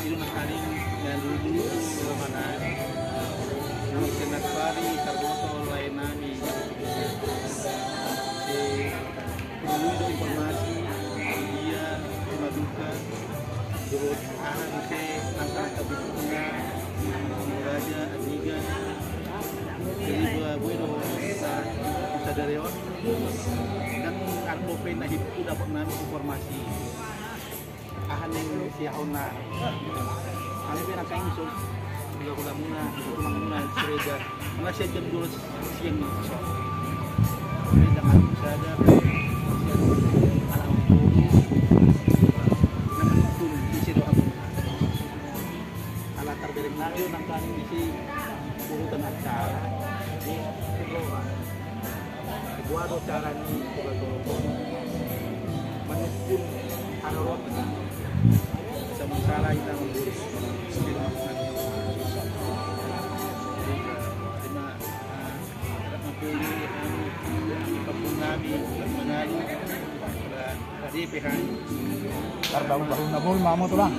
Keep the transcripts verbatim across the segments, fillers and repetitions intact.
Ido na karing na lulu rohana. Senat pari tarboto lae nami. Se lulu do informasi dia maduka. Dohot aha muse angka-angka bentukna raja andigan. Jadi dua gue do sa sadari on. Dan arto pe na hipu dapot nami informasi. Aha ning siahonna. Kami pe nangkaning so. Hula-hula muna, tulang muna, Siregar. Muna sian jam dua belas siang ni so. Kami dengan sada sian alam dulu. Namun pun isi doa pun. Ala tarbereng nari nangkaning isi urutan acara. Jadi, Buat do cara ni, coba tolong. Manukun, ada roti. Bisa masalah kita mengurus. Terima, ah, terima kasih, kami, kami, kami, kami, kami, kami, kami, Tarbahu bahu na bolu mamu tulang.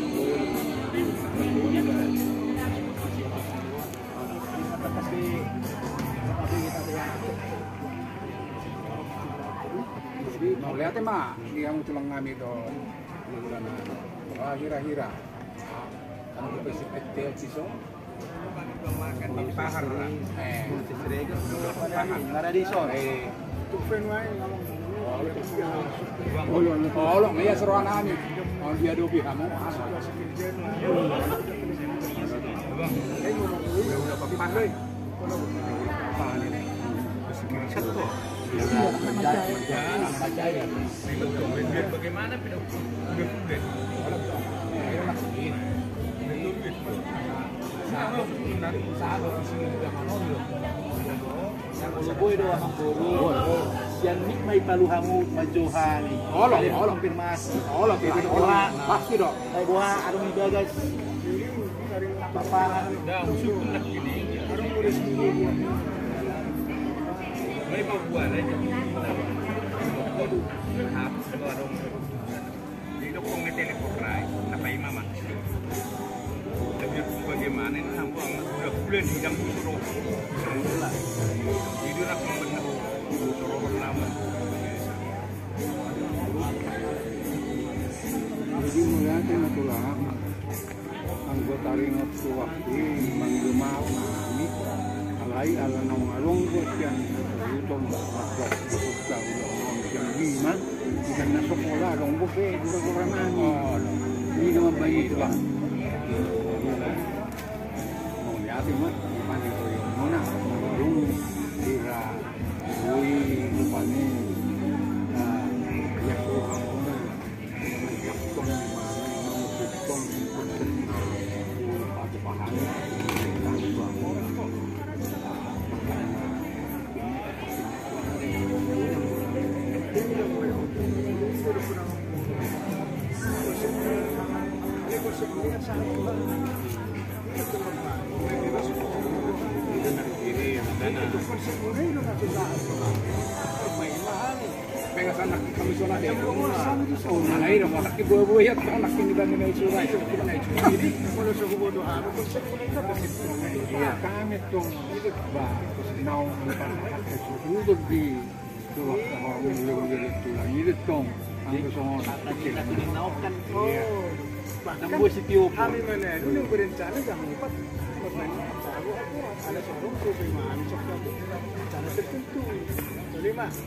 Mauliate ma di hamu tulang nami do. Hira-hira. Kan kita si petel si so. Pahar. Eh. Pahar. Nggak ada di son. Eh. Olo, olo, iya seroan nami. Oh, dia dobi hamu. Bang, udah, udah pahar. Pahar ini. Seto. Iya, iya. Bagaimana pindah? Udah, udah. Olo, boi do amang boru. Sian nik ma i palu hamu manjou hami. Olo, olo. Konfirmasi. Olo, pasti do. Boha adong di bagas. Paparan. Didok kong nge telepon rai, apa ima ma? Tapi bagaimana ini, ambo ang udah bulan hidang busur. Jadi nak bener busur nama. Jadi melihat yang tulang. Anggo taringot tu waktu i manggemaok nami, alai ala naung adong do sian uton masuk masuk ta ulang sian lima, ikan na sekolah adong do pe gura-gura nami. Ini do mambaen i tulang. Mauliate ma, i paniroion muna, adong hira boi rupani. Ia suruh muna. Bahkan kami mana dulu berencana jam empat, pernah ada seorang tuh, memang sok rencana tertentu. Boleh, Mas?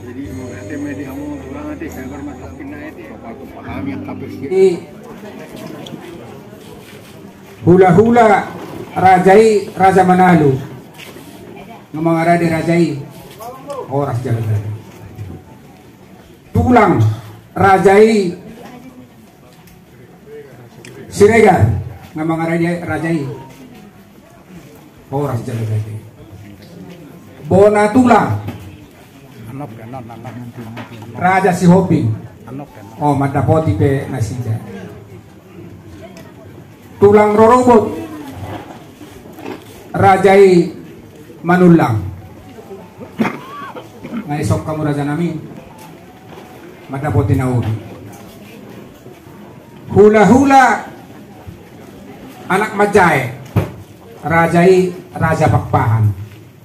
Jadi, mau ate, mau di hamu, tulang ate, saya bermasak pindah ate. Bapak aku pahami yang kapes. Jadi, hula-hula raja i, Raja Manalu. Nga mangarade raja i. Horas jala gabe. Tulang raja i, Siregar, nga mangarade raja i. Horas jala gabe. Bona tulang, Raja Sihombing. O, mandapoti pe nasida. Tulang rorobot, raja i Manullang. Nga isok hamu raja nami, mandapoti na uli. Hula-hula anak manjae, raja i Raja Pakpahan.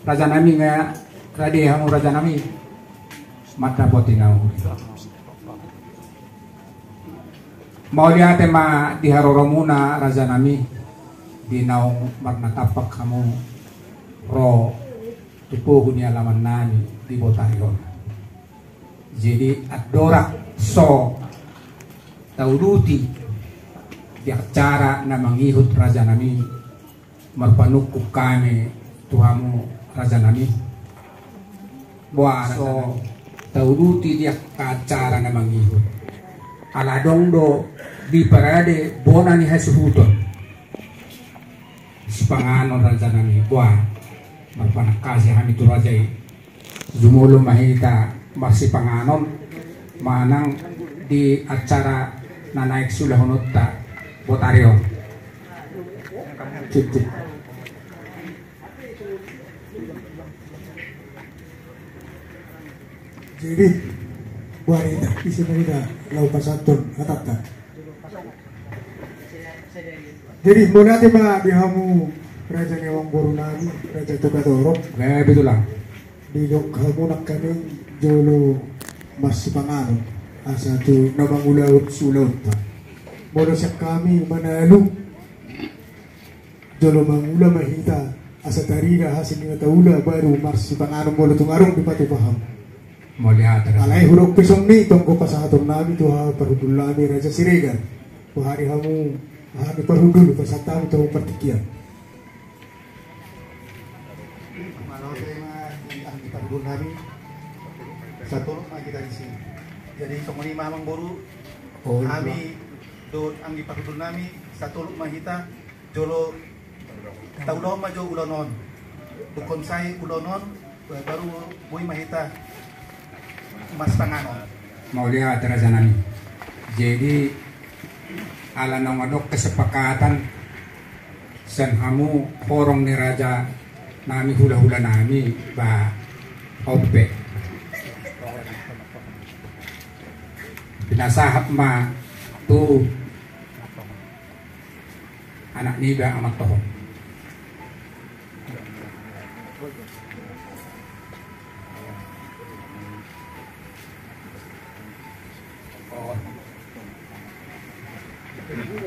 Raja nami, nga rade hamu raja nami, mandapoti na uli. Mauliate ma di haroromuna raja nami, di naung marnatampak hamu ro tu pogu ni alaman nami di Botari on. Jadi andorang so tauduti di acara na mangihut raja nami, marpanungkun hami tu hamu raja nami. Boa so tauduti di angka acara na mangihut. Ala adong do diparade bona ni hasuhuton. Sipanganon raja nami, boa marpanangkasi hami tu raja i. Jumolo ma hita marsipanganon manang di acara na naeng siulahononta Botari on. Cip, cip. Jadi, boa hita, ise ma hita laho pasahathon hatanta. Jadi, mauliate ma di hamu raja ni amangboru nami, Raja Togatorop. Gabe tulang. Didok hamu nangkaning jolo marsipanganon asa tu na mangulahon siulaonta. Molo sian hami Manalu, jolo mangula ma hita asa tarida hasil ni na taula baru marsipanganon molo tung adong dipatupa hamu. Mauliate. Alai hudok pe songon i tonggo pasahaton nami tu haha parhundul nami Raja Siregar. Boha di hamu, haha ni parhundul, pasahat hamu tu hamu partingkian. Mauliate ma di anggi parhundul nami. Satolop ma hita disi. Jadi songon i ma amangboru. O, hami dohot anggi parhundul nami, satolop ma hita. Jolo taulahon ma jo ulaon on. Dungkon sae ulaon on, baru boi ma hita marsipanganon. Mauliate raja nami. Jadi ala naung adong kesepakatan sian hamu horong ni raja nami, hulahula nami, ba on pe pinasahat ma tu anak niba amanta on.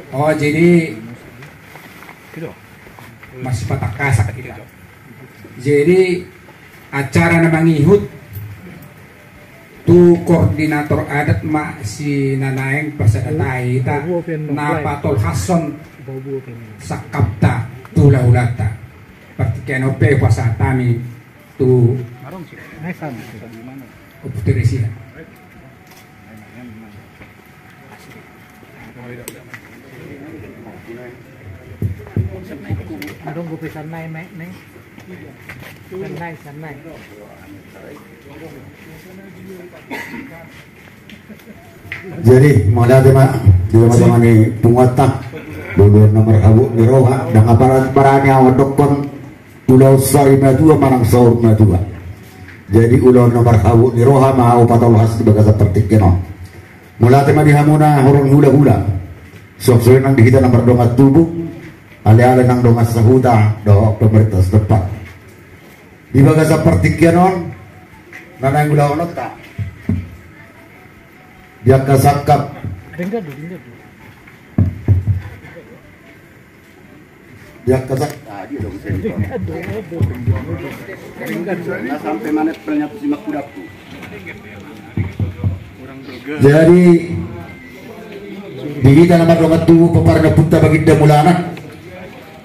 Oh, jadi masih patah kasak kita. Jadi acara na mangihut tu koordinator adat ma si na naeng pasada tahi ta na patolhashon sangkapta tu hulahulanta. Partingkian on pe pasahat hami tu Ompu Teresia. Adong gope sannai, Mek, Neng. Sannai, sannai. Jadi mauliate ma di teman-teman ni punguanta, di ulaon na marhabot ni roha, ndang parani ahu mandokkon ulaon sari matua manang saur matua. Jadi ulaon na marhabot ni roha ma ahu patolhas di bagasan partingkian on. Mauliate ma di hamuna horong ni hulahula. Songon i nang di hita na mardongan tubu, aleale nang dongan sahuta dohot pemerintah setempat. Di bagasan partingkian on na naeng ulahononta di angka sangkap, di angka sangkap na sampe manempel nya tu simak kudaku. Jadi di hita na mardongan tubu, pomparan ni ompunta Baginda Mulana,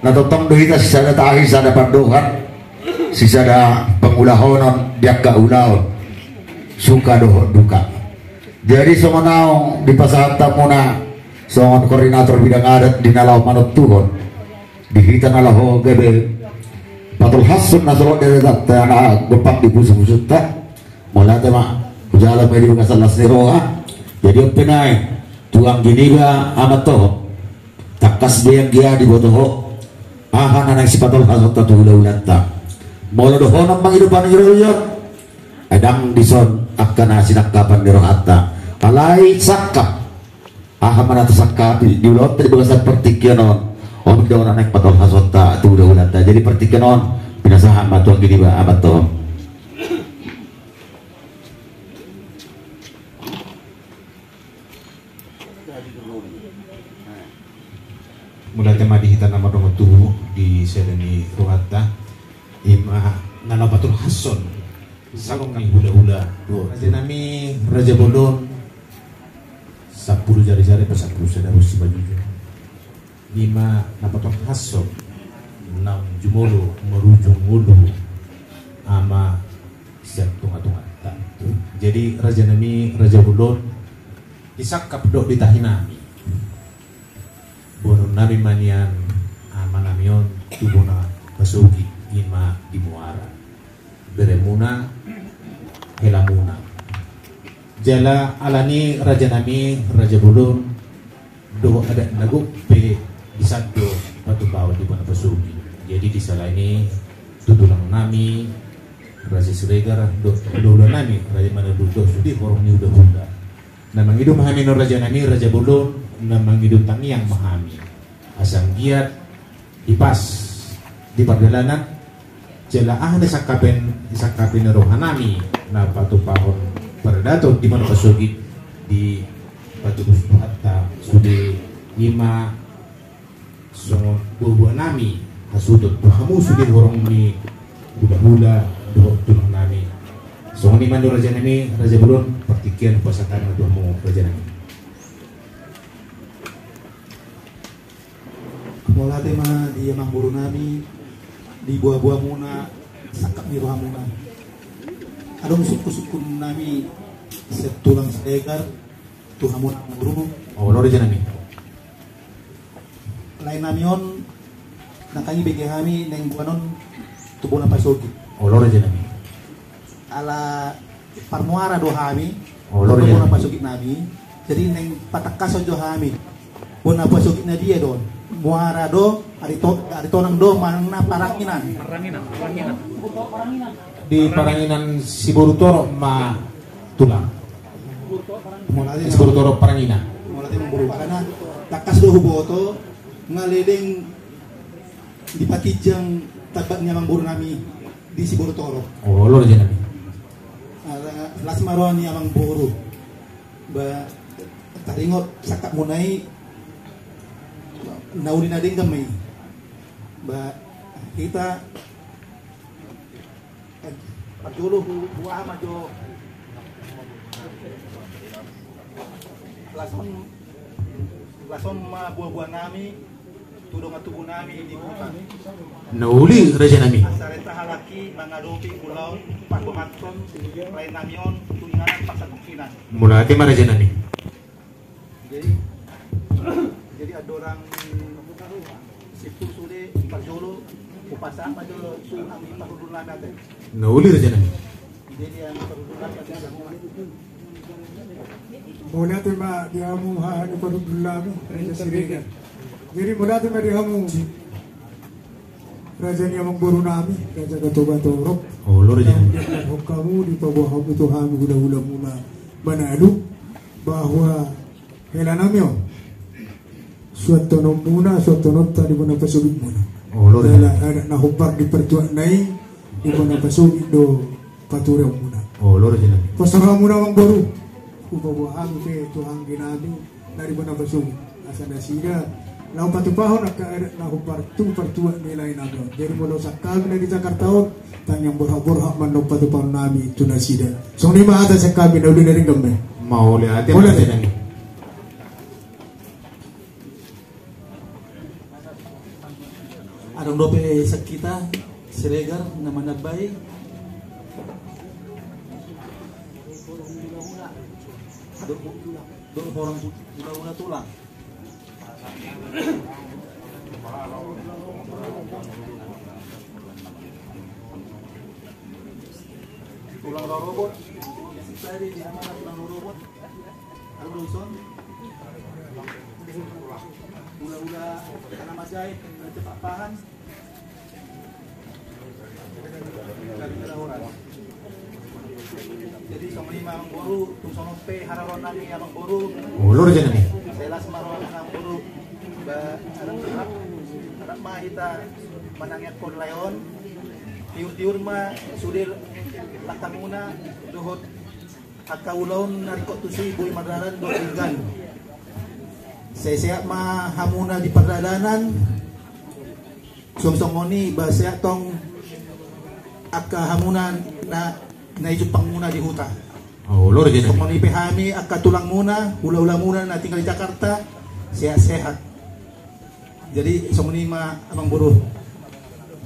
na tongtong do hita sisada tahi, sada pandohan, sisada pangulahonon di angka ulaon suka dohot duka. Jadi songon ahu dipasahat hamuna songon koordinator bidang adat di na laho manontuhon di hita na laho gabe patolhashon na solot di adatanta na gompang di pusupusunta. Mauliate ma, hujalo ma i di bagasan las ni roha. Jadi on pe nai tu anggi niba amanta on, tangkas be anggia diboto ho aha na naeng sipatolhashonta tu hulahulanta. Molo dohonon mangido pangidoan, ndang dison angka na sinangkapan ni rohanta. Alai sangkap aha ma na tasangkapi di ulaonta di bagasan partingkian on, on do na naeng patolhashonta tu hulahulanta. Jadi partingkian on pinasahat ma tu anggi niba amanta on. Mauliate ma di hita na mardongan tubu di sada ni rohanta, i ma na laho patolhashon sangkap ni hulahula. Raja nami, raja bolon, sampulu jarijari pe sampulu sada ro simanjujung. I ma na patolhashon naung jumolo marujung ngolu ama sian tongatonganta. Jadi raja nami, raja bolon, disangkap dohot ditahi nami boanon nami ma nian ama nami on tu bona pasogit, i ma di Muara. Beremuna, helamuna. Jala alani raja nami, raja bolon, dohot adat na gok pe disandok patupaon di bona pasogit. Jadi di sala ni i tu tulang nami Raja Siregar dohot hulahula nami Raja Manalu dohot sude horong ni hulahula, na mangido ma hami on raja nami, raja bolon, na mangido tangiang ma hami asa anggiat hipas di pardalanan, jala aha na sangkapen, sangkapi ni roha nami na patupahon paradaton di bona pasogit dipatupahon tu hata sude, i ma songon buabua nami hasuhuton tu hamu sude horong ni hulahula dohot tulang nami. Songon i ma nian raja nami, raja bolon, partingkian hupasahat ma tu hamu raja nami. Mauliate ma di amangboru nami, di buabuamuna, sangkap ni rohamuna. Adong sungkunsungkun nami sian tulang Siregar tu hamu amangboru. Olo raja nami. Lae nami on, nangkin ibege hami naeng boanon tu bona pasogit. Olo raja nami. Ala parmuara do hami, olo raja nami, bona pasogit nami. Jadi naeng patangkashon jo hami bona pasogit na dia do on. Muara do, Arito-, Aritonang do manang na Paranginan. Paranginan, Paranginan. Di Paranginan Siboru Torop ma tulang. Mauliate. Siboru Torop Paranginan. Mauliate amangboru, alana tangkas do huboto nga leleng dipakinjang tambak ni amangboru nami di Siboru Torop. Olo raja nami. Ala las ma roha ni amangboru. Ba taringot sangkapmuna i Na uli na denggan ma i. Ba hita, eh, parjolo hu, huaha ma jo. Lason, lason ma buabua nami tu dongan tubu nami di huta. Na uli raja nami. Asa renta halaki mangadopi ulaon pardongankon lae nami on tu inganan pasatongkinan. Mauliate ma raja nami. Jadi, jadi andorang simpul sude parjolo, hupasahat ma jo tu hami parhundul nami ate. Na uli raja nami. Jadi yang parhundul nami ate. Mauliate ma di hamu haha ni parhundul nami, Raja Siregar. Jadi mauliate ma di hamu. Raja ni amangboru nami, Raja Gatogatorop. Olo raja. Dipaboa hamu tu hami hulahula muna Manado bahwa hela nami on, suantonon muna, suantononta di bona pasogit muna. Olo raja. Hela adat na hombar di partuatna i, di bona pasogit do patureon muna. Olo raja nami. Pastorang muna amangboru. Hupaboa hami pe tu anggi nami na di bona pasogit. Asa nasida laho patupahon angka adat na hombar tu partuat ni lae nami on. Jadi molo sian hami na di Jakarta on, tangiang borhat-borhat ma annon patupahon nami tu nasida. Songon i ma hata sian hami na uli na denggan ma i. Mauliate. Mauliate. Adong dope sian hita Siregar na manambai. Dohot horong hulahula tulang. Tulang rorobot. Biasa di mana tulang rorobot? Alu doson. Hulahula Tanah Majait, Raja Pakpahan. Jadi songon i ma amangboru, tung songon pe haroro nami amangboru. Olo raja nami. Selas ma roha amangboru. Ba, arap, arap, arap ma hita manangiangkon lae on. Tiur-tiur ma sude langkamuna dohot angka ulaon na ringkot tusi boi mardalan dohot denggan. Sehat-sehat ma hamuna di pardalanan. Songon i ba sehat tong angka hamuna na, na i jumpangmuna di huta. Olo raja nami. Songon i pe hami angka tulangmuna, hulahulamuna na tinggal di Jakarta, sehat-sehat. Jadi songon i ma amangboru.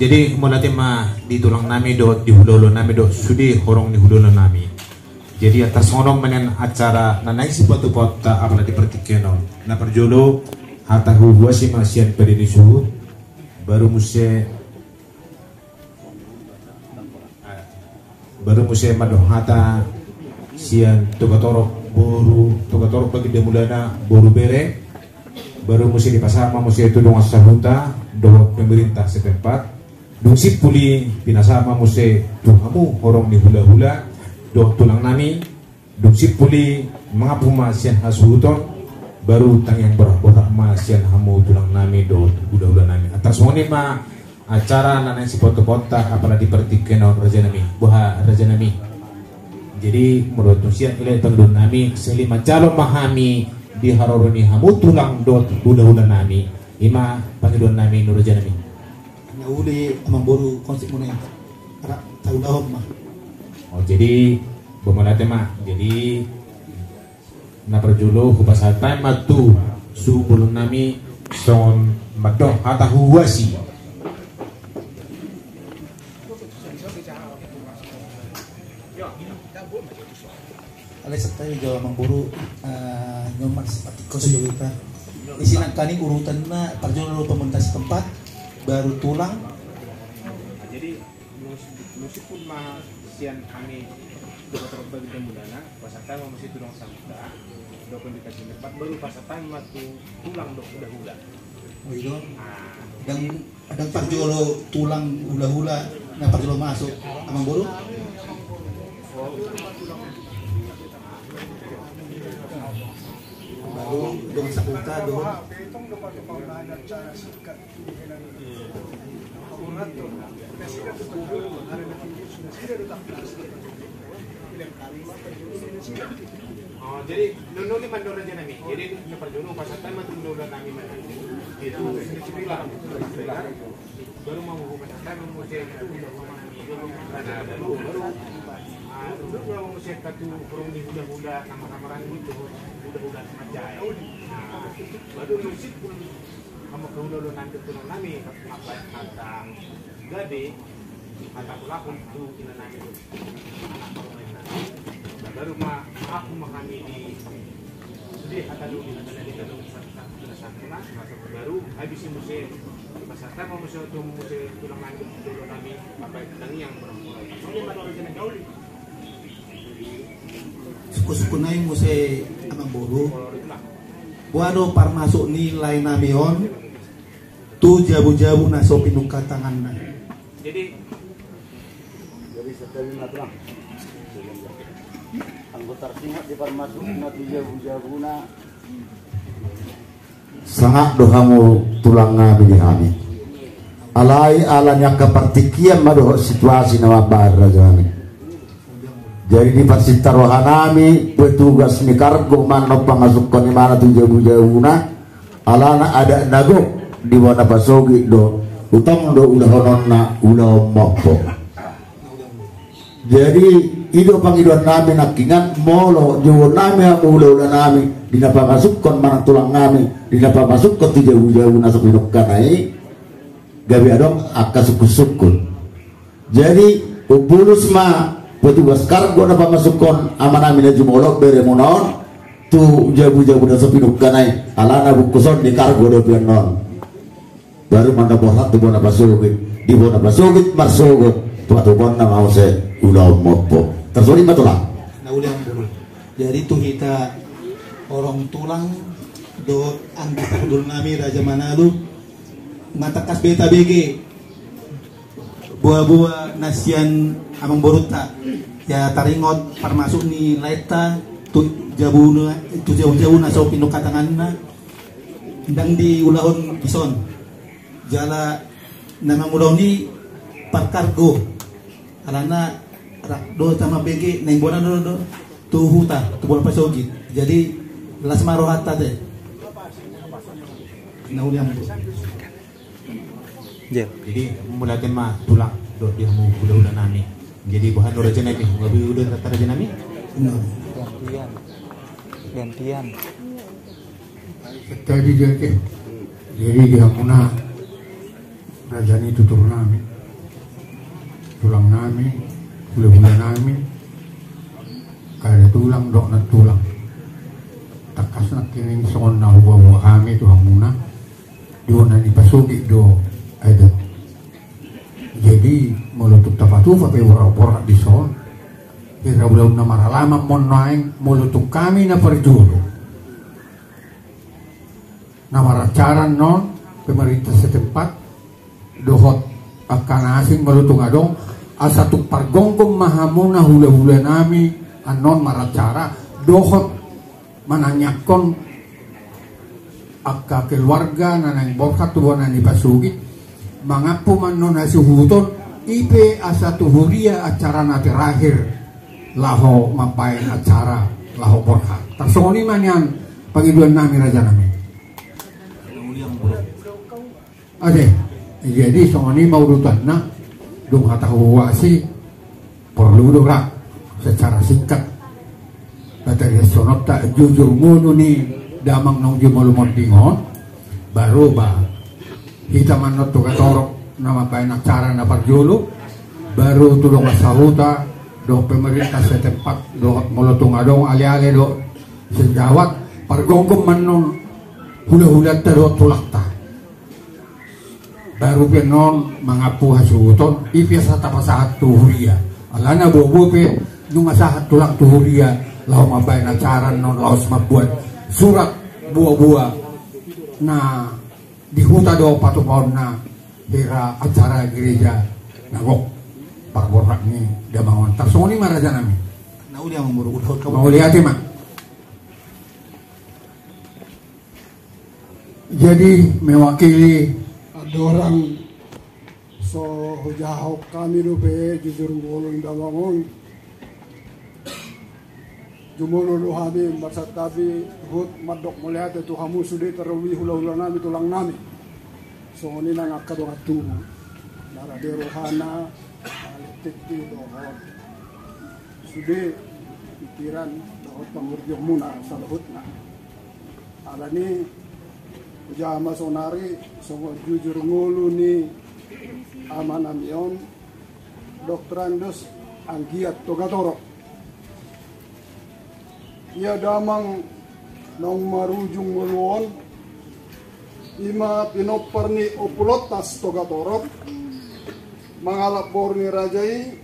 Jadi mauliate ma di tulang nami dohot di hulahula nami dohot sude horong ni hulahula nami. Jadi atas songon on ma nian acara na naeng sipatupaonta apala di partingkian on. Na parjolo hata huhuasi ma sian pade ni suhut. Baru muse Baru muse mandok hata sian Togatorop boru, Togatorop Baginda Mulana boru Bere. Baru muse dipasahat ma muse tu dongan sahuta dohot pemerintah setempat. Dung simpul i pinasahat ma muse tu hamu horong ni hulahula dohot tulang nami. Dung simpul i mangapung ma sian hasuhuton, baru tangiang borhat-borhat ma sian hamu tulang nami dohot hulahula nami. Antar songon i ma acara na naeng sipatupaonta apala di partingkian on raja nami. Boha raja nami. Jadi molo tung sian i lae pangidoan nami, sai lima jalo ma hami di haroro ni hamu tulang dohot hulahula nami. I ma pangidoan nami nuaeng raja nami. Na uli amangboru konsepmuna i. Rap tahu dahom ma. Oh jadi, boha mauliate ma. Jadi na parjolo hupasahat hami ma tu suhut bolon nami songon mandok hata huhuasi. Alai santabi jo amangboru, eh, nyoman seperti kos jo kita. Isi nangkaning urutanna parjolo pemerintah setempat, baru tulang. Jadi mesti pun ma sian hami dohot Baginda Mulana, pasahat hami ma mesti tu dongan sahuta, dohot pemerintah setempat, baru pasahat hami ma tu tulang dohot hulahula. Oh, iya. Ah. Dan Adong parjolo tulang hulahula na parjolo masuk amangboru. Baru dongan sahuta dohot. Oh, jadi nununi mandor aja nami. Jadi na parjolo pasahat ma tu hula-hula nami mana. Itu sendiri bilang. Baru mau buka pasahat ma muse tu hula-hula nami. Baru, baru. Ah, baru mau muse tu burung di hula-hula nama kamaran itu. Hula-hula sama jaya. Nah, baru musik pun Molo hula-hula nami tu tulang nami, mangkatahon hata gabe, hata pulakon tu ina nami tu anak parumaen nami. Baru ma ahu ma hami di sude hata do di hata nami, hata do di hata nami. Baru habis i muse pasahat ma muse tu muse tulang nami tu tulang nami, mambahen tangiang. Suku-suku nai muse amangboru. Boha do parmasuk ni lae nami on tu jabu-jabu na so pinungka tanganna. Jadi, jadi sekali na tulang. Anggo tarsingot di parmasuk na tu jabu-jabuna. Sangap do hamu tulang nami di hami. Alai ala ni angka partingkian ma dohot situasi na mambahen raja nami. Jadi di parsinta roha nami, petugas ni kargo manang pamasukhon imana tu jabu-jabuna, alana adat na gok di bona pasogit do, hutong do ulahononna ulaon mompo. Jadi i do pangidoan nami nangkiningan, molo jouon nami hamu hula-hula nami di na pamasukhon manang tulang nami di na pamasukhon tu jabu-jabu na so pinungkana i, gabe adong angka sungkun-sungkun. Jadi umbulus ma petugas kargo na pamasukhon ama nami na jumolo beremuna on tu jabu-jabu na so pinungkana i, alana bungkuson ni kargo do pe annon. Baru ma na borhat tu bona pasogit, di bona pasogit marsogot, patupaonna ma muse ulaon mompo. Tarsongon i ma tulang. Na uli amangboru. Jadi tu hita horong tulang dohot angka parhundul nami Raja Manalu, na tangkas be tabege boha-boha na sian amangborunta, ia taringot parmasuk ni laenta tu jabu, tu jabu-jabu na so pinungka tanganna, ndang diulahon dison. Jala na mangulahon i parkargo, alana rap do tama bege na imboan do, do tu huta, tu bona pasogit. Jadi las ma rohanta te. Na uli amangboru. Jadi mauliate ma tulang dohot di hamu hula-hula nami. Jadi boha do raja nami, gabe do hata raja nami. Gantian. Gantian. Jadi, jadi, jadi di hamuna raja ni tutur nami, tulang nami, hula-hula nami, kada tulang dohot nantulang. Tangkas nangkining songon na huboan hami tu hamuna, di bona ni pasogit do adat. Jadi molo tung tapatupa pe borhat-borhat dison, hira ulaon na maralaman ma on nuaeng, molo tung hami na parjolo na maracara annon, pemerintah setempat dohot angka na asing molo tung adong, asa tung pargomgom ma hamuna hula-hula nami annon maracara dohot manangiangkon angka keluarga na naeng borhat tu bona ni pasogit, mangampu ma annon hasuhuton, i pe asa tu huria acara na terakhir laho mambaen acara laho borhat. Tarsongon i ma nian pangidoan nami raja nami. Ate, jadi songon i ma urutanna, dung hata huhuasi porlu do ra secara singkat. Batalihon songonta jujur ngolu ni damang naung jumolo monding on, baru ba hita ma annon tu katorop na mambaen acara na parjolo, baru tu dongan sahuta dohot pemerintah setempat dohot molo tung adong ale-ale dohot sejawat, pargomgom ma annon hula-hulanta dohot tulangta. Baru pe annon mangampu hasuhuton, i pe asa tapasahat tu huria. Alana boa-boa pe nunga sahat tulang tu huria laho mambaen acara annon laos mambuat surat boa-boa na di huta do patupaonna hira acara gereja na gok parborhat ni damang on. Tarsongon i ma raja nami. Na uli amangboru, uli hot kamu. Mauliate ma. Jadi mewakili andorang so hujahahon hami dope jujur ngolu ni damang on. Jumolo do hami marsantabi, huhut mandok mauliate tu hamu sude, tarlumobi hula-hula nami, tulang nami. Songon i nang angka dongan tubu. Na rade rohana, na letihna dohot sude pikiran dohot pangurdion muna saluhutna. Alani i, jama sonari songon jujur ngolu ni ama nami on, dokter Andos anggiat toga torop. Ia damang naung marujung ngolu on, i ma pinompar ni Ompu Lontas toga torop, mangalap boru ni raja i,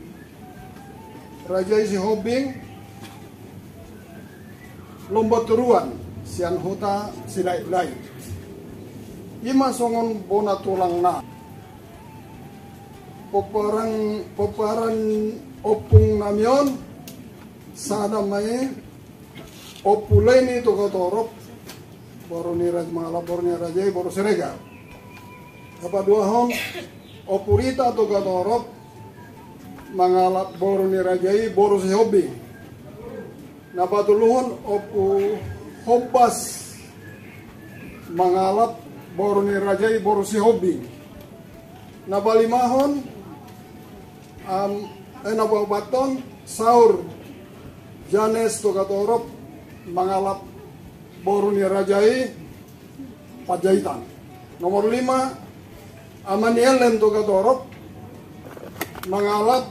raja i Sihombing, Lomba Toruan, sian huta Silahi-lahi. I ma songon bona tulangna. Pomparan, pomparan ompung nami on, sada ma i, Ompu Leni toga torop, boru ni raja, mangalap boru ni raja i boru Siregar. Hapaduahon, Ompu Rita toga torop, mangalap boru ni raja i boru Sihombing. Na patoluhon, Ompu Hombas, mangalap boru ni raja i boru Sihombing. Na palimahon, am, eh, na paopathon, Saur Janes toga torop, mangalap boru ni raja i Panjaitan. Nomor lima, ama ni Ellen toga torop, mangalap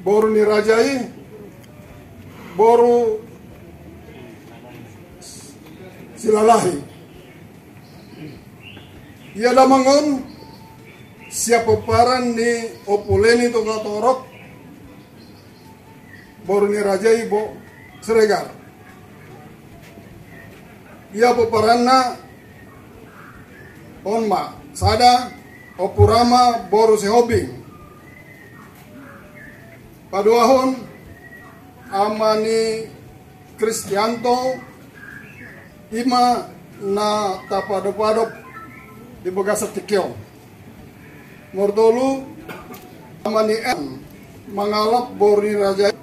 boru ni raja i boru Silalahi. Ia damang on, sian pomparan ni Ompu Leni toga torop, boru ni raja i boru Siregar. Ia pomparanna on ma, sada, Ompu Rama boru Sihombing. Paduahon, ama ni Kristianto, i ma na tapadopadop di bagasan tingki on. Nomor tolu, ama ni M, mangalap boru ni raja i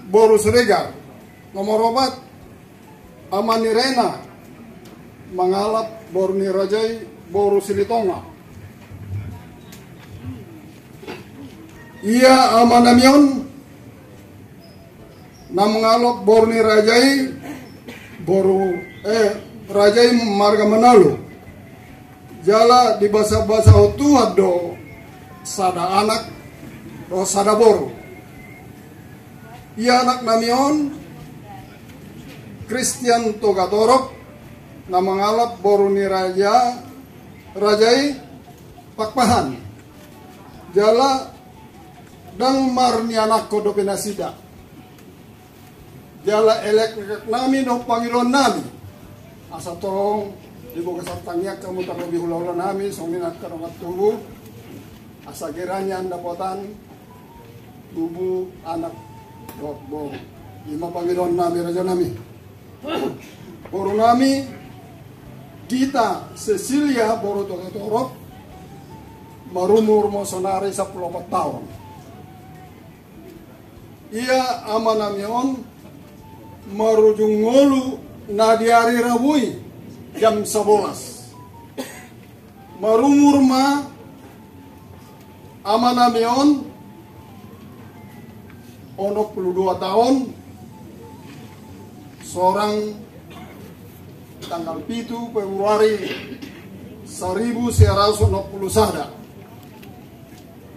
boru Siregar. Nomor opat, ama ni Rena, mangalap boru ni raja i boru Silitonga. Ia ama nami on, na mangalap boru ni raja i boru, eh, raja i marga Manalo. Jala dibasabasahon Tuhan do sada anak dohot sada boru. Ia anak nami on, Kristian toga torop, na mangalap boru ni raja, raja i Pakpahan. Jala ndang marnianakhon dope nasida. Jala elekek nami dohot pangidoan nami, asa tong di bagasan tangiang hamu tarlumobi hula-hula nami, songon i nang angka dongan tubu, asa gera nian dapotan tubu anak dohot boru. I ma pangidoan nami, raja nami. Boru nami Gita Cecilia boru toga torop, marumur ma sonari sampulu opat taon. Ia ama nami on marujung ngolu na di ari Rabu i jam sabolas. Marumur ma ama nami on onom pulu dua taon, sorang tanggal pitu Februari saribu sia ratus onom pulu sada.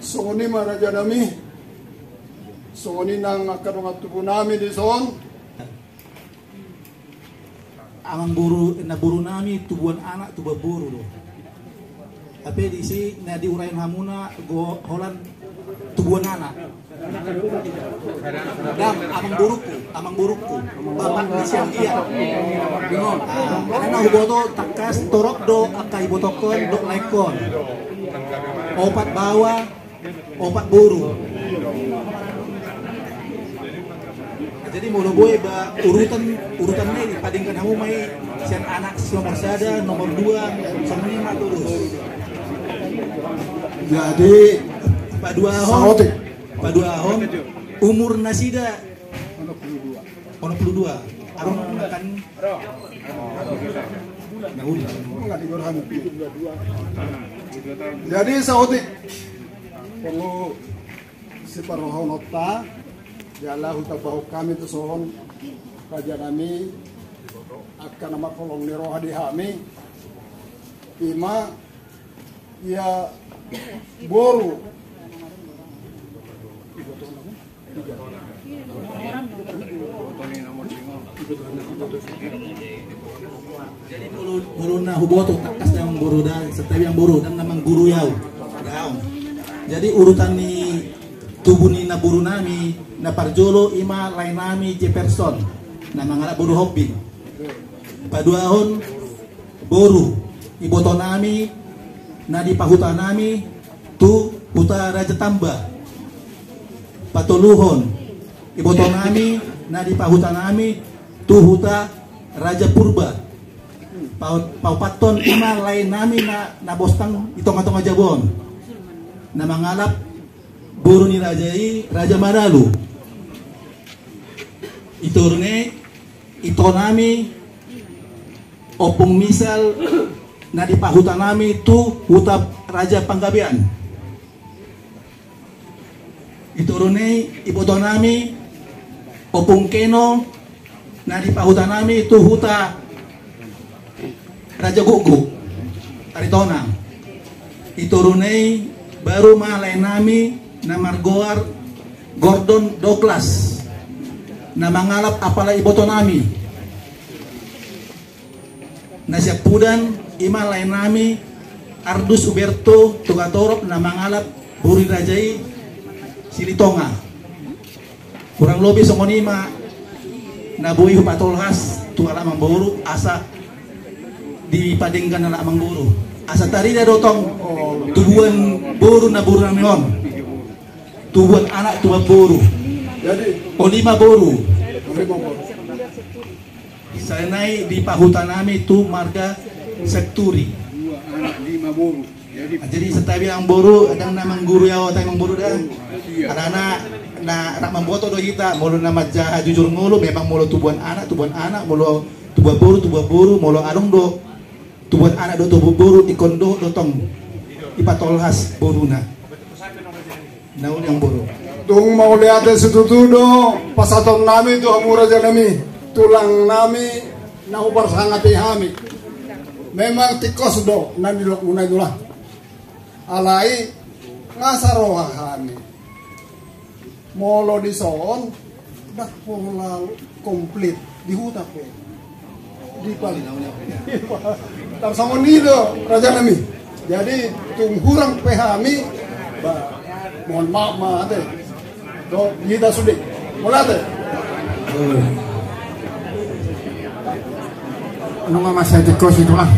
Songon i ma raja nami, songon i nang angka dongan tubu nami dison. Amang boru, na boru nami tubuan anak, tubuan boru do. Hape disi na diuraion hamuna do holan tubuan anak. Dang, amang boruku, amang boruku. Bapak ni si Anggia. Bingung. Ah, karena huboto tangkas torop do angka ibotokkon dohot laengkon. Opat baoa, opat boru. Jadi molo boi ba urutan, urutan na i dipadenggan hamu ma i sian anak nomor sada, nomor dua, songon i ma torus. Jadi paduahon, saotik. Paduahon umur nasida. Onom puluh dua. Arung kan. Jadi saotik perlu siparrohahononta, jala hutambahon hami tu son, raja nami, angka na marholong ni roha di hami, ima ia boru. Jadi molo, molo na huboto, tangkas da amang boru da, santabi amang boru, ndang na manggurui au. Daong. Jadi urutan ni tubu ni namboru nami, na parjolo ima lae nami Jefferson, na mangalap boru Hombing. Paduahon boru, iboto nami na di pahuta nami tu huta Raja Tamba. Patoluhon, iboto nami na di pahuta nami tu huta Raja Purba. Pau-, paupathon ima lae nami na, na bostang di tonga-tonga jabu on, na mangalap boru ni raja i, Raja Manalu. Itoru ni i, ito nami Ompung Misal na di pahuta nami tu huta Raja Panggabean. Itoru ni i, iboto nami Ompung Keno na di pahuta nami tu huta Raja Gukguk, Aritonang. Itoru ni i baru ma lae nami na margoar Gordon Douglas, na mangalap apala iboto nami. Na siampudan ima lae nami Ardus Uberto Togatorop, na mangalap boru ni raja i Silitonga. Kurang lobi songon i ma na boi hupatolhas tu halak amang boru asa dipadenggan halak amang boru. Asa tarida do tong tubuan boru namboru nami on. Tubuan anak, tubuan boru. Jadi, o, lima boru. Lima boru. Selain nai di pahuta nami tu marga Senturi. Dua anak, lima boru. Jadi, jadi santabi amang boru, ndang na manggurui au hata amang boru da. Iya. Alana na rap mamboto do hita, molo na manjaha jujur ngolu, memang molo tubuan anak, tubuan anak, molo tubuan boru, tubuan boru, molo adong do tubuan anak dohot tubuan boru, ingkon dohot do tong dipatolhas boruna. Na uli amang boru. Tung mauliate situtu do pasahaton nami tu hamu raja nami, tulang nami na huparsangap hami. Memang tingkos do na nidokmuna i, tulang. Alai nga saroha hami. Molo dison, ndang pola komplit di huta pe. Di pal-, tarsongon i do raja nami. Jadi tung hurang pe hami, ba, mohon maaf ma ate. Do hita sude. Mauliate. Nunga masa tingkos i, tulang.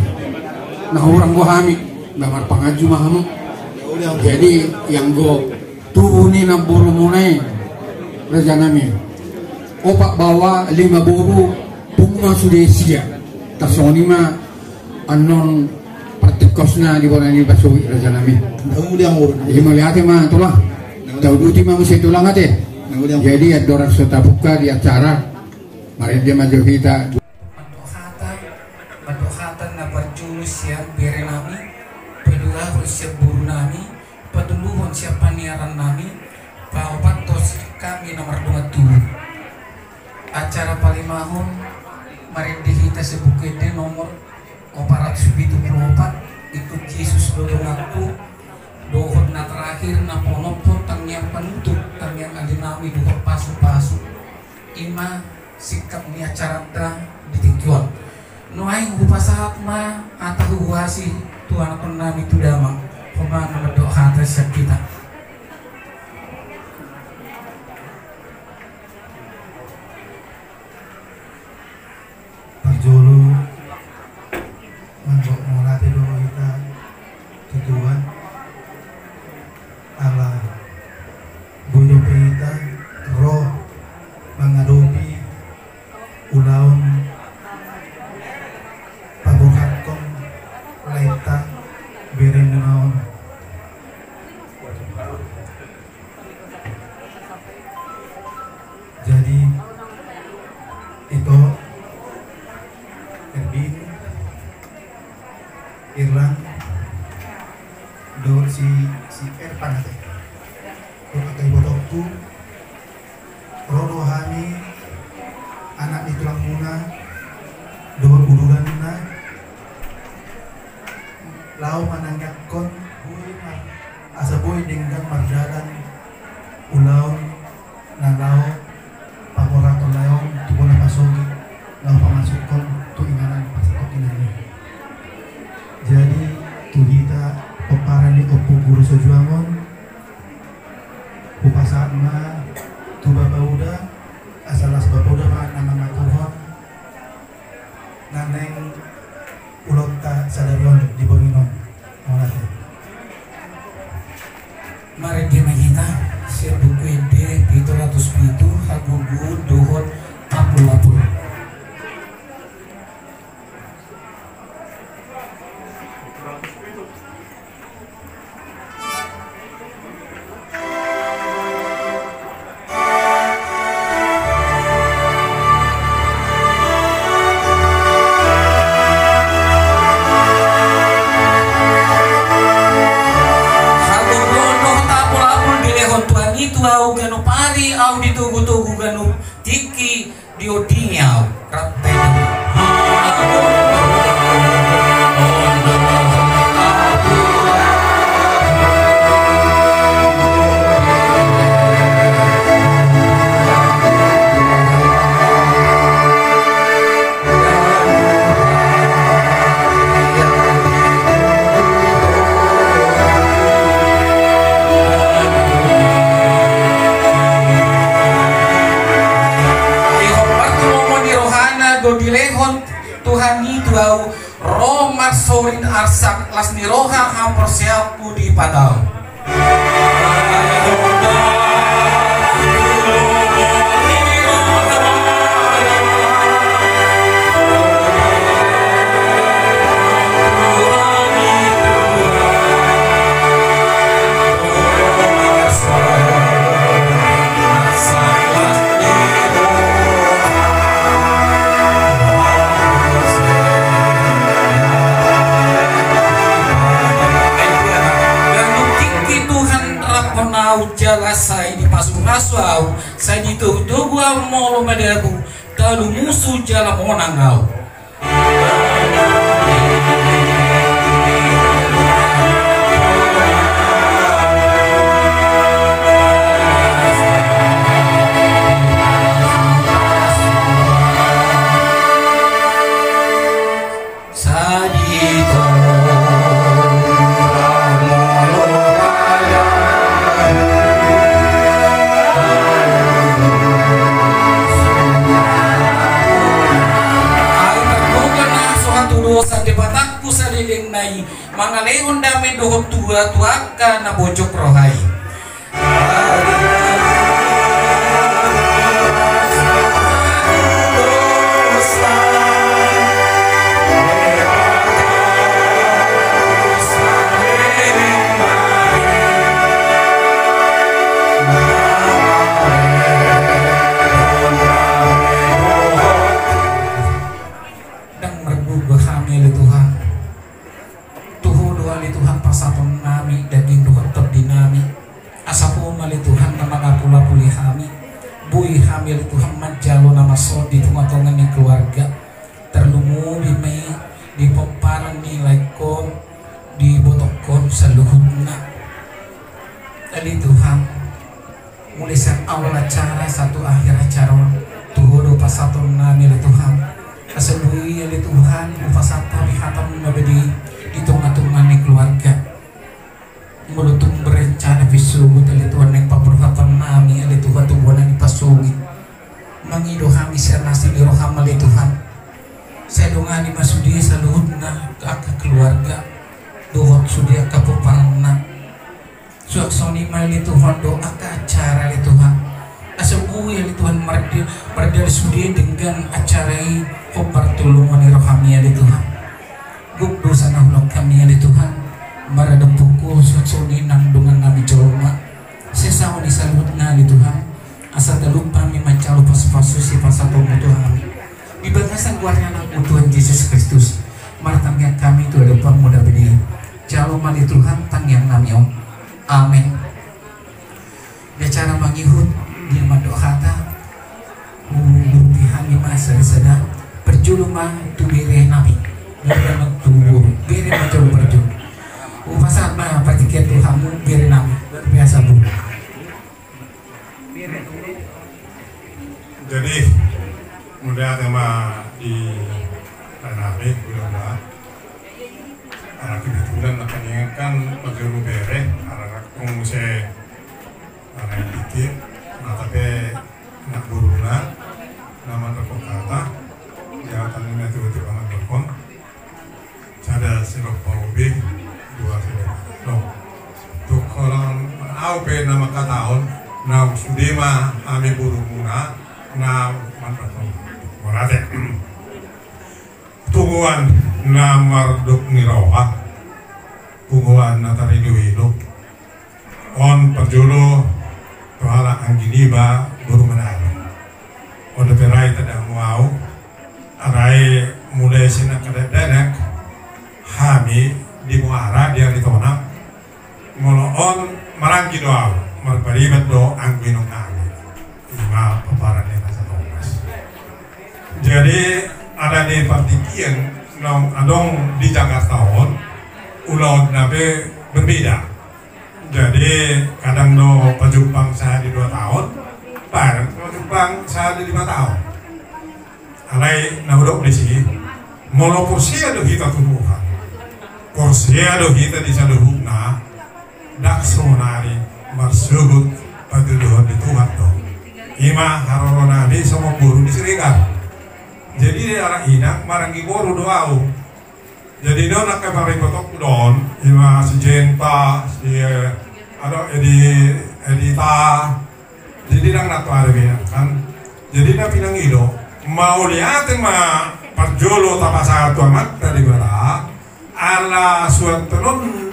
Na hurang do hami, ba marpanganju ma hamu. Jadi ianggo tubu ni namborumuna i, raja nami, opat baoa, lima boru, pungu ma sude sia. Tarsongon i ma annon partingkosna di bona ni basohi, raja nami. Na uli amang boru. Jadi mauliate ma, tulang. Na uli amang boru. Tauduti ma muse, tulang, ate. Na uli amang boru. Jadi andorang so tabuka di acara, marende ma jo hita. Mandok hata, mandok hata na parjolo sian bere nami, paduahon sian boru nami, patoluhon sian paniaran nami, paopathon sian hami na mardongan tubu. Acara palimahon, marende hita sian Buku Ende nomor opat ratus pitu pulu opat, Ikut Jesus do donganku, dohot na terakhir na paonomhon tangiang panutup, tangiang ale nami dohot pasupasu. Ima singkat ni acaranta di tingki on. Nuaeng hupasahat ma hata huhuasi tu anakkon nami tu damang. Ho ma na mandok hata sian hita. Parjolo, mandok mauliate do hita tu Tuhan, ala boi dope hita ro mangadopi ulaon paborhathon laeta beremuna on. Mardalan ulaon na laho paborhathon lae on tu bona pasogit, laho pamasukhon tu inganan pasatongkinan i. Jadi tu hita pomparan ni Ompu Guru Sojuangon, hupasahat ma tu Bapa Uda, asa las Bapa Uda ma na mangaturhon na naeng ulaonta sadari on di borngin on. Mauliate. Marende ma hita sian Buku Ende pitu ratus pitu, hagogoon dohot apul-apul. Hagogoon dohot apul-apul dilehon Tuhan i tu ahu, ganup ari ahu ditogu-togu, ganup tingki diondingi ahu. Rap tenda. Ai hombar tu lomo ni rohana do dilehon Tuhan i tu ahu, ro marsorin arsak, las ni roha haporseaonku dipatau. Ganup tingki Tuhan raphon ahu jala sai dipasupasu ahu, sai ditogutogu ahu molo madabu, talu musu jala monang ahu. Ai targogo na so hatudosan Debatangku saleleng na i, mangalehon dame dohot tua tu angka na bojok roha i. Ndang margogo hami ale Tuhan. Tu Ho do ale Tuhan pasahatonnami daging dohot tondinami. Asa Ho ma ale Tuhan na mangapulapuli hami. Boi hami ale Tuhan manjalo na masa on di tongatonga ni keluarga. Tarlumobi ma i di pomparan ni laengkon, di ibotongkon saluhutna. Ale Tuhan, mulai sian awal acara sahat tu akhir acara on, tu Ho do pasahatonnami ale Tuhan. Asa boi ale Tuhan hupasahat hami hataM na badia i di tongatonga ni keluarga. Molo tung berencana pe sogot ale Tuhan naeng paborhatonnami ale Tuhan tu bona ni pasogit, mangido hami sian asi ni rohaM ale Tuhan. Sai dongani ma sude saluhutna angka keluarga dohot sude angka pomparanna. Suang songon i ma ale Tuhan do angka acara ale Tuhan. Asa boi ale Tuhan mardi-, mardalan sude denggan acara i hombar tu lomo ni rohaMi ale Tuhan. Gok dosa na hulakuhon hami ale Tuhan, maradophon Ho suang songon i nang dongannami jolma. Sesa ma i saluhutna ale Tuhan, asa talup hami manjalo pasupasu sipasahatonMu tu hami. Di bagasan goar ni AnakMu Tuhan Jesus Kristus, martangiang hami tu adopanMu na badia i. Jalo ma ale Tuhan tangiangnami on. Amen. Di acara mangihut, di na mandok hata, huurupi hami ma sada-sada, parjolo ma tu berenami, bere ma tu boru, bere ma jolo parjolo. Hupasahat ma partingkian tu hamu berenami, luar biasa. Ada ma di tanah be, udah, udah. Ala kebetulan na paningan kan parjolo bere, ala rakong muse ala dikit, na tapi na boruna, na mandok hata, ya, tadi na tu tu pangan dokon. Sada sirop parubi, dua sirop. No. Tung holan au pe na mangkatahon, na sude ma hami borumuna, na mandok murate. Punguan na mardok ni roha, punguan na tarilu-ilu. On parjolo tu halak anggi niba boru Manado. On dope rai tanda hamu au, rai mulai sian angka dakdanak hami di muara di Aritonang. Molo on maranggi do au, marpariban do anggo inong nami. Ima pomparan ni Raja Tomas. Jadi ala ni partingkian naung adong di Jakarta on, ulaonna pe berbeda. Jadi kadang do pajumpang sahali dua taon, kadang pajumpang sahali lima taon. Alai na hudok disi, molo porsea do hita tu Tuhan, porsea do hita di saluhutna, ndang sonari marsogot patuduhon ni Tuhan do. Ima haroro nami songon boru ni Siregar. Jadi ala inang maranggi boru do au. Jadi do nang keparipotokku do on, ima si Jenta, si, eh, ado, Edi, Edita. Jadi ndang na tu ari be kan. Jadi na pinangido, mauliate ma parjolo tapasahat tu Amanta Debata, ala suantonon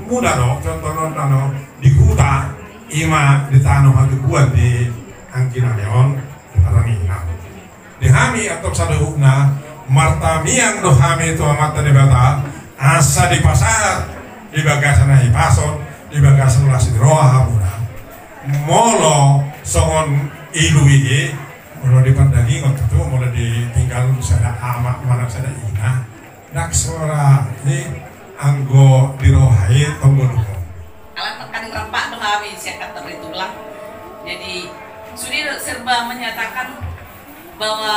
muna do, suantonon ano di huta, ima di tano hatubuan di anggi nami on, di Paranginan. Di hami antong saluhutna, martamiang do hami tu Amanta Debata, asa dipasahat di bagasan hahipason, di bagasan las ni roha hamuna. Molo songon ilu i, molo di pardagingon tutu, molo ditinggal sada ama manang sada ina, ndang sora i anggo di roha i tong ngolu. Ala tangkas rampak do hami sian kantor di tulang. Jadi sudah serba menyatakan bahwa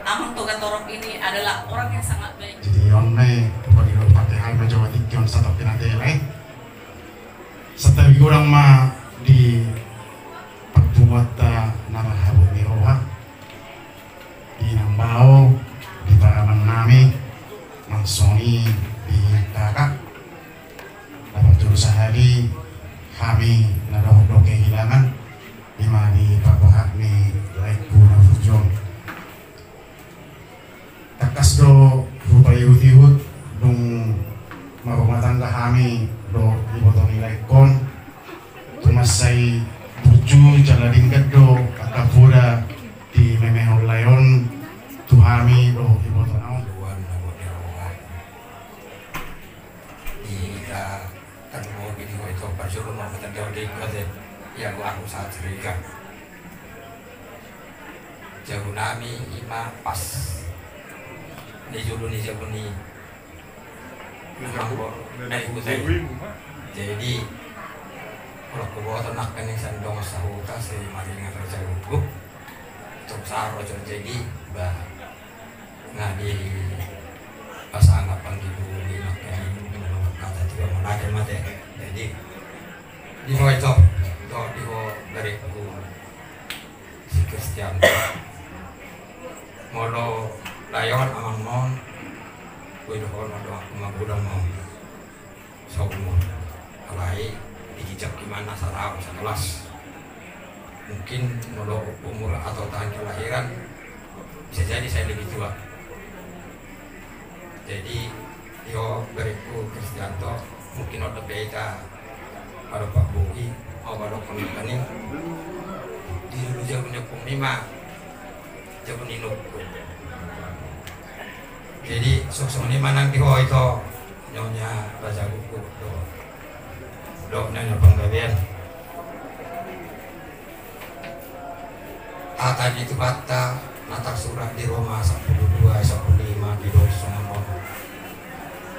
Amang Togatorop ini adalah orang yang sangat baik. Jadi on ma i, pokokna do pake hal ma Jawa tingki on satapi na tele. Satapi godang ma di parpunguanta na marhabot ni roha, di inang bao, di parumaen nami, nang songon i di kakak. Na parjolo sahali hami na dohot do kehilangan, ima di parbahat ni laengku na burju on. Tangkas do hupaihut-ihut dung marrumah tangga hami dohot iboto ni laengkon. Tung mansai burju jala denggan do angka poda di memehon lae on tu hami dohot ibotona on. Tuhan, na buat ni roha. Di hita, kan mau gini, mau itu, parjolo mau kata jauh di kota, ya, gua aku saat cerita. Jabu nami ima pas ni julu ni jabu ni amang bo, na di huta i. Jadi molo huboto nangkaning sian dongan sahuta, si maringan raja guguk, tuk saro jo jadi ba. Nga di pasangap anggi bulu ni nangkaning molo markata tu iba molo ate mate. Jadi di ho ito, do di ho berengku si Kristian. Molo lae on amang non, ui do ho no do aku magodang non. Saumur. Alai di ginjang i ma na saraon satalas. Mungkin molo umur atau tahun kelahiran bisa jadi saya lebih tua. Jadi, yo, berengku Kristianto, mungkin on dope hita, ado Pak Bogi, au ado kami kani. Di dulu jabu ni ompung i ma jabu ni inongku. Jadi songon i ma nang di ho ito, nyonya raja guguk do, do nyonya panggabean. Hata ni Tuhanta na tarsurat di Roma sampulu dua sampulu lima didok songon on.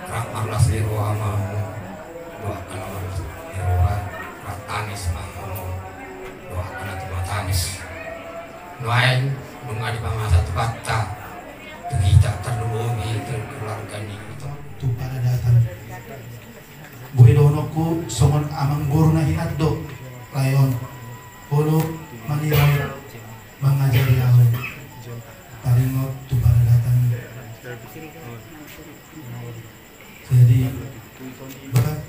Rap marlas ni roha ma hamu dohot angka na marlas ni roha, rap tangis ma hamu dohot angka na tumatangis. Nuaeng nunga dipamasa Tuhanta tu hita, tarlumobi tu keluarga ni hita. Tu paradatan. Boi dohononku songon amangboru na hinan do lae on. Olo manirang mangajari ahu. Taringot tu paradatan. Jadi, ba,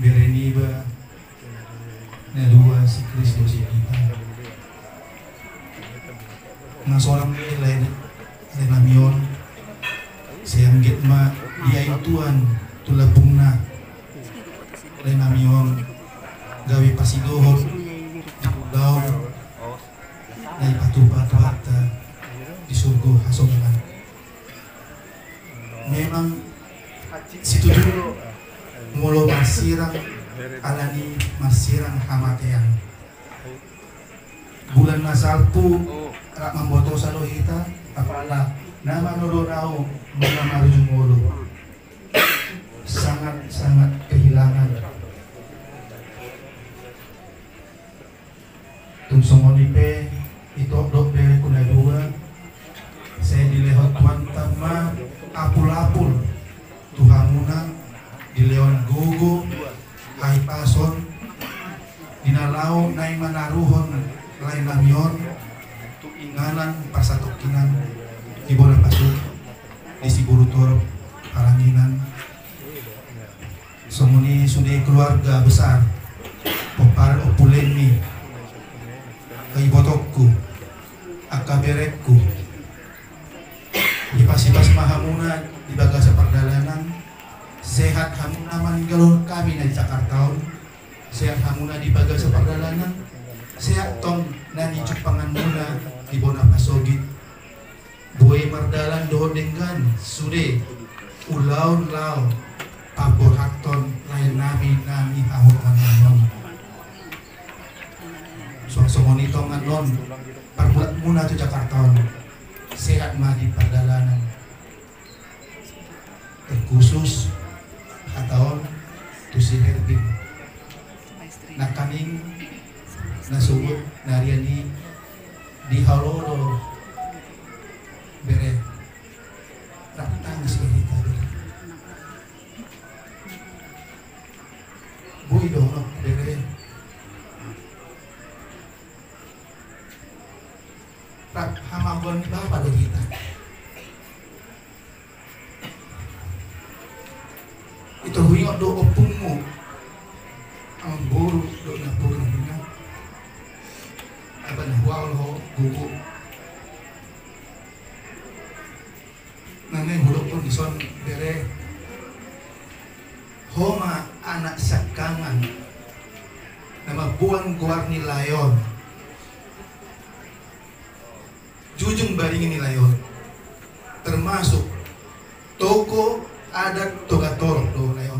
bere niba na dua si Kristus i hita. Nga solang ni lae, lae nami on, sai anggiat ma diain Tuhan tu lambungna lae nami on, gabe pasidohot di ulaon na ipatupa Tuhanta di surgo hasonangan. Memang situtu molo marsirang, alani marsirang hamatean. Bulan na salpu rap mambotosa do hita, apala na manodo nau nunga marujung olo. Sangat-sangat kehilangan. Tung songon i pe, ito do bereku na dua, sai dilehon Tuhanta ma apul-apul tu hamuna, dilehon gogo, hahipason, di na laho naeng manaruhon lae nami on tu inganan parsatongkinan di bona pasogit di Siborutorop Paranginan. Songon i sude keluarga besar, pomparan, ompu Leni, angka ibotongku, angka berengku. Hipas-hipas ma hamuna di bagasan pardalanan, sehat hamuna maninggalhon hami na di Jakarta on, sehat hamuna di bagasan pardalanan, sehat tong na nijumpanganmuna di bona pasogit. Boi mardalan dohot denggan sude ulaon laho pamborhathon lae nami na nihaholongan on. Suang songon i tong annon parmulatmuna tu Jakarta on, sehat ma di pardalanan. Terkhusus hata on tu si Herbin. Nangkaning na sogot na arian i di halo do bere, rap tangis do hita bere. Boi dohononku bere, rap hamagoan ni bapa do hita. Ito huingot do ompungmu, amangboru do na pola hina. Apa na huaol ho gogo. Na naeng hudokkon dison bere, ho ma anak siangkangan na mamboan goar ni lae on. Jujung baringin ni lae on, termasuk tokoh adat Togatorop do lae on.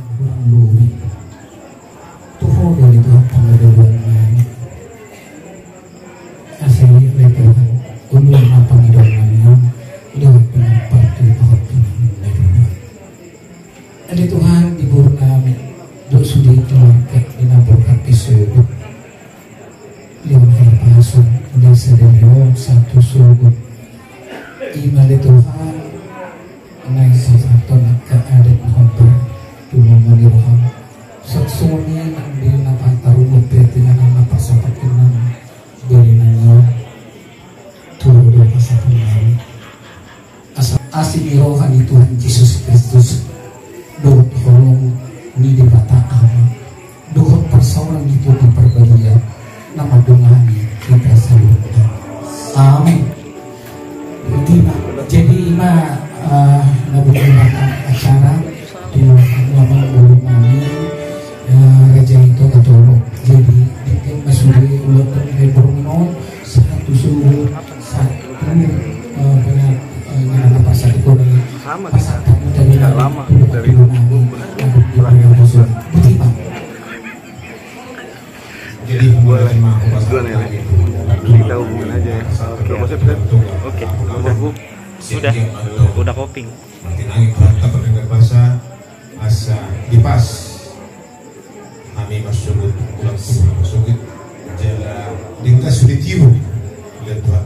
Tuhan do di Tuhan pangadoan nami. Asa i lae Tuhan, ulu na pangadoan nami on, do pinampar tu Tuhan pinangun lae Tuhan. Ale Tuhan, di boru nami do sude keluarga di na borhat di sogot. Lehon hahipason, uli sadari on sahat tu sogot. Ima ale Tuhan, naeng pasahathon angka adat na hombar tu lomo ni roham. Sahat songon i nang di na patarumon pe tu inganan na parsatongkinan bere nami on. Tu roha do pasahaton nami. Asa asi ni roha ni Tuhan Jesus Kristus, dohot holong ni Debata Ama, dohot parsaoran ni Tondi Parbadia, na mandongani hita saluhutna. Amin. Jadi ima, eh, na bungkusan acara di amangboru nami, eh, Raja i Togatorop. Jadi di tingki ma sude ulaon ni borngin on, sahat tu sogot, sahat tu, eh, penga-, eh, inganan na parsatongkinan. Sama. Pasahat tu, tidak lama dari. Boti ma. Jadi, dua nih, lagi. Kita hubungin aja ya. Oke, maksudku, sudah, udah kopling. Martinangi Tuhanta pardenggan basa, asa dipas hami marsogot, ulang tu na sogot, jala denggan sude tiur, dan Tuhan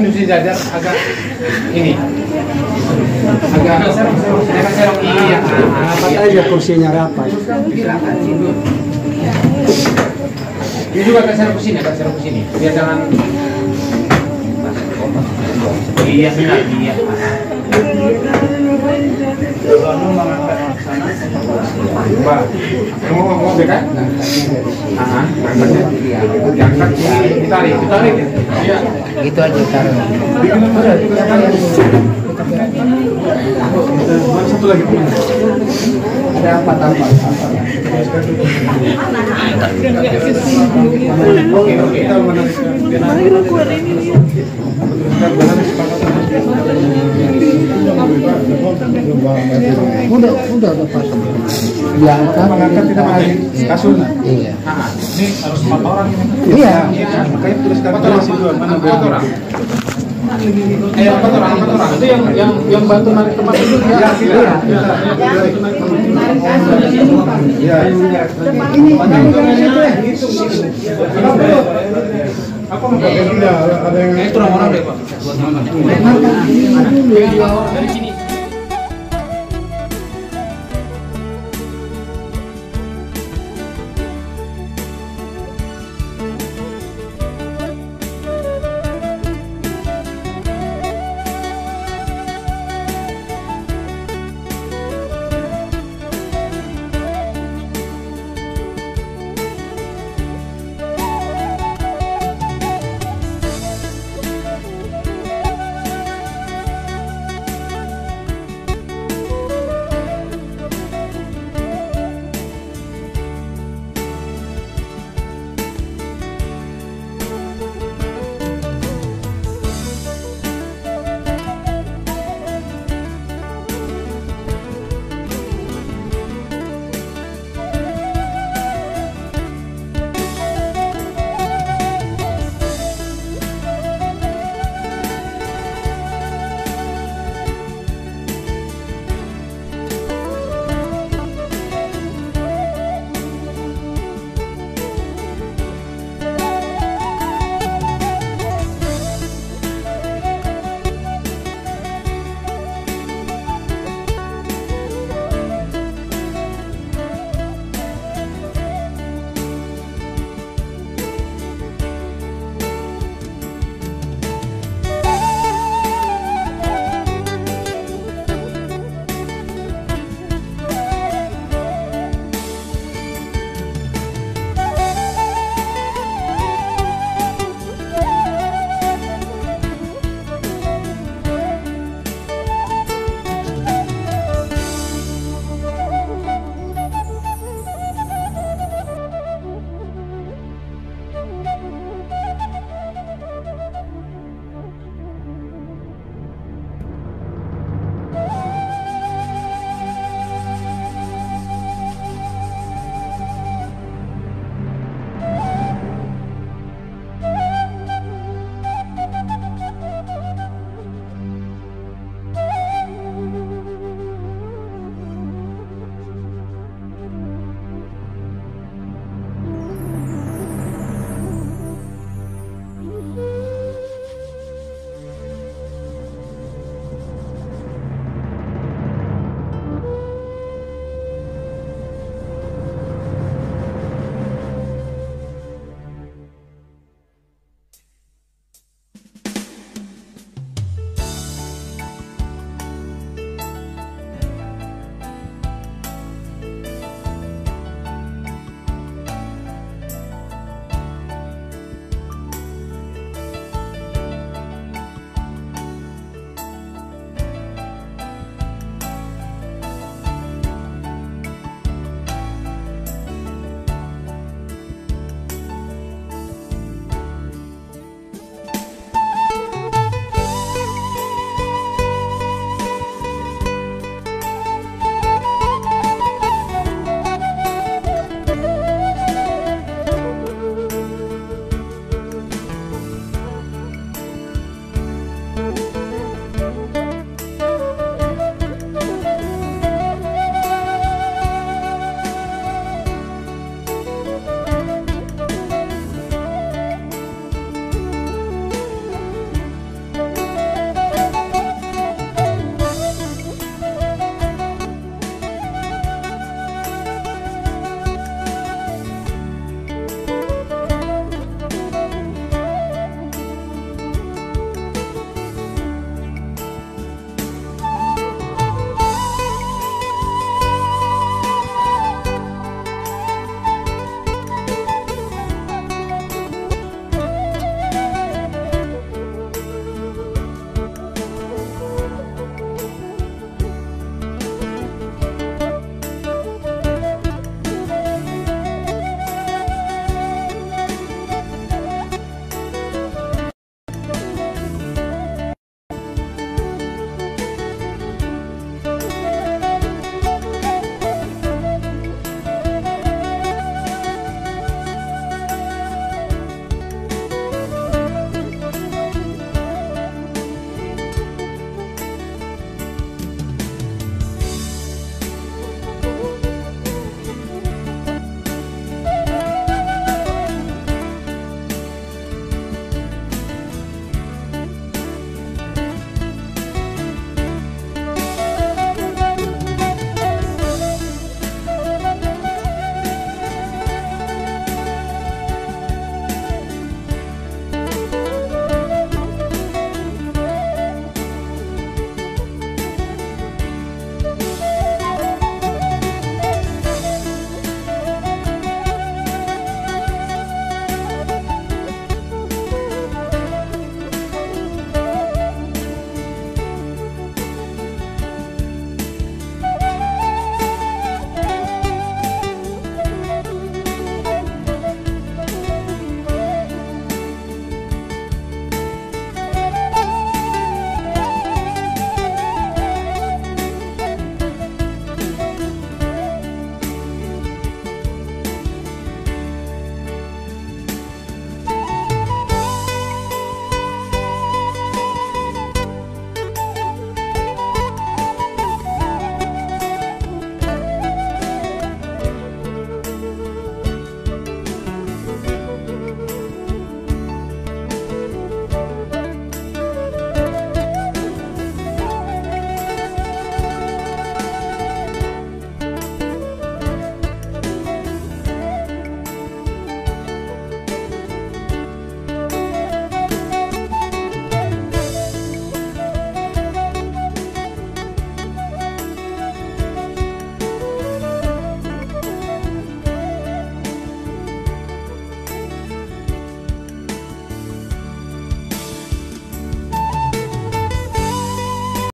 Kursi jajar agak ini. Agak, agak serong, serong. Iya. Rapat aja kursinya, rapat. Ini juga agak serong ke sini, agak serong ke sini. Biar jangan. Iya, benar, iya. Pak, mau, mau dekat? Aha, angkatnya. Diangkat, ditarik, ditarik. Iya. Gitu aja, taruh. Satu lagi. Ada apa tambah? Oke, oke. Udah, udah, udah pasang. Diangkat. Mengangkat kita pakai kasur. Iya. Ini harus empat orang ini. Iya. Makanya tulis kami dua, mana empat orang? Eh, empat orang, empat orang. Itu yang, yang, yang bantu narik tempat duduk, ya? Ya, kita. Ya. Ini, ini, ini, ini. Apa mau pakai? Tidak, ada yang. Eh, itu orang-orang deh, Pak. Buat mama. Dari sini.